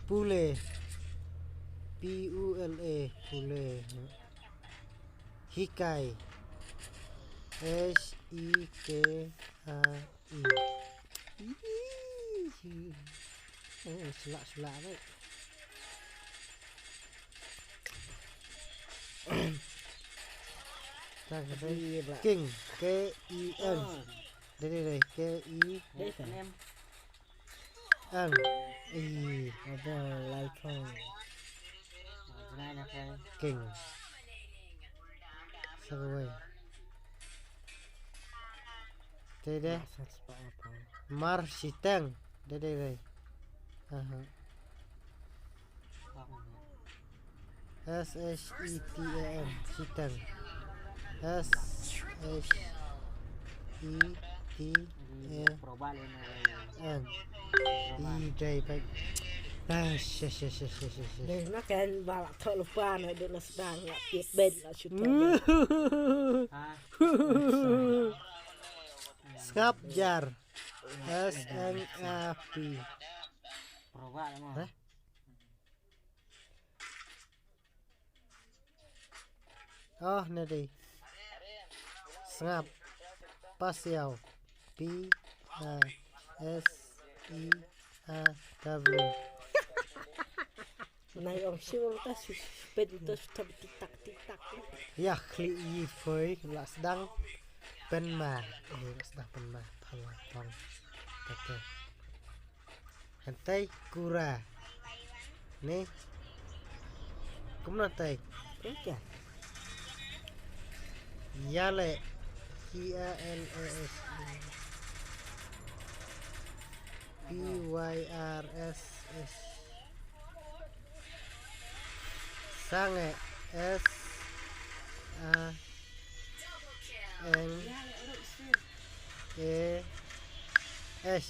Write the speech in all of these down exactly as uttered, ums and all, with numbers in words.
Pule. P U L E. Pule. Hikai. H I K A I. Oh, shlak shlak baik. King, K I N. Dei dei dei, K I N. Ing. Ih, ada lai thong. King. Sa kawei. Te de. Mar Shiteng. Dei dei dei. Aha. S H E T A N, Shiteng. S H E T A N. I dai pai. Ah, she she she she she she. Dei na kan ba la thok lupa na dei na sdang la tiap ben la shuta. Sngap jar. S N A P. Proba lah mo. Hah? Oh, ne dei. Sngap. Pasiaw. P A S I A W. Nai ong shu ta shu pet ta shu tam tik tak tik tak. Ya khli yi phoi la sdang pynma. Eh, la sdang pynma. Pala tong. Tete. Hyntai kura. Ni. Kumno tai? Kumno? Yale. K I A L A S. P Y R S S. Sange. S A N A S.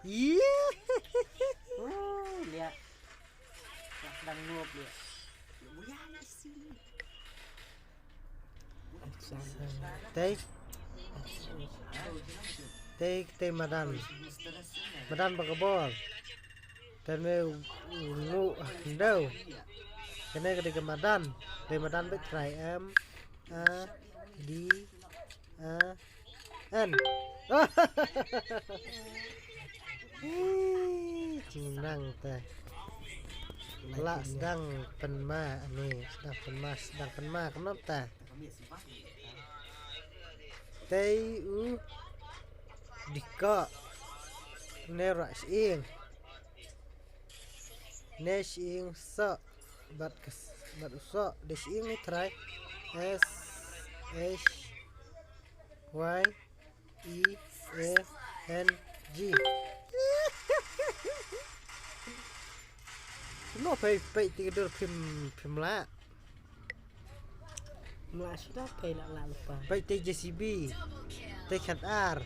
Ih. Oh, liat. Dah sedang nup dia. Tei. Tei, tei madan. Madan ba ka bol. Tei me u, u ngu, ah, ndau. Kane ka dei ka madan. Dei madan ba trai M A D A N. Ih, jingnang te. La sdang pynma ani, sdang pynma, sdang pynma, kumno te. Tei u diko ne ra sing. Ne sing so bat kes bat u so de sing ni trai. S H Y E A N G. No pei pei ti dur phim phim la. Mla sida pei la la lupa. Pei te J C B. Te khat ar.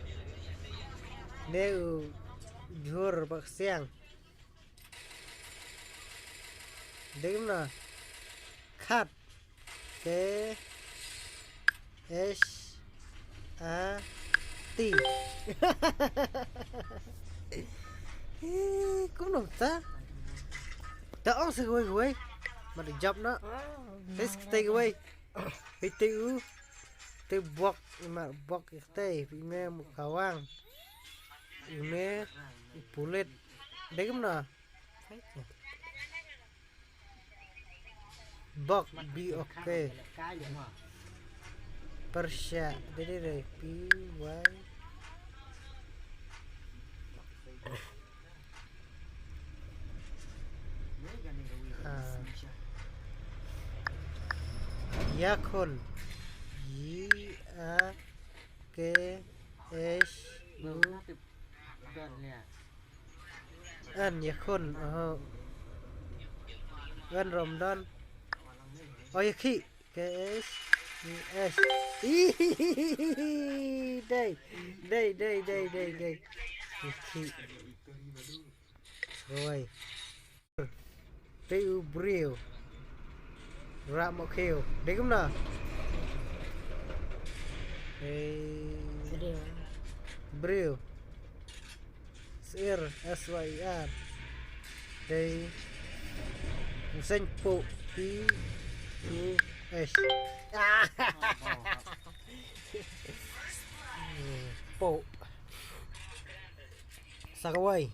Ne u jhur bak siang. Dei kumno? Khat. K H A T. Kumno ta? Ta ong sa kawei kawei. Mada jap na. Tes kita kawei. Hei te u. Te bok ima bok ikte ime mukawang. Ime pulit. Dei kumno? Bok bi ok. Persha dei dei dei P Y. Ah. Yakhun. Y A K H U N, Yakhun. Oh. N Ramadan. Oh, Yakhi. K H U S. Dei. Dei, dei, dei, dei, dei. Yakhi. Roi. Te u briew. Rap mo khiew. Dei kumno? Ei. Briew. Briew. Syir, S Y I R. Dei. Seng Pu. P U S. Pu. Sa kawei.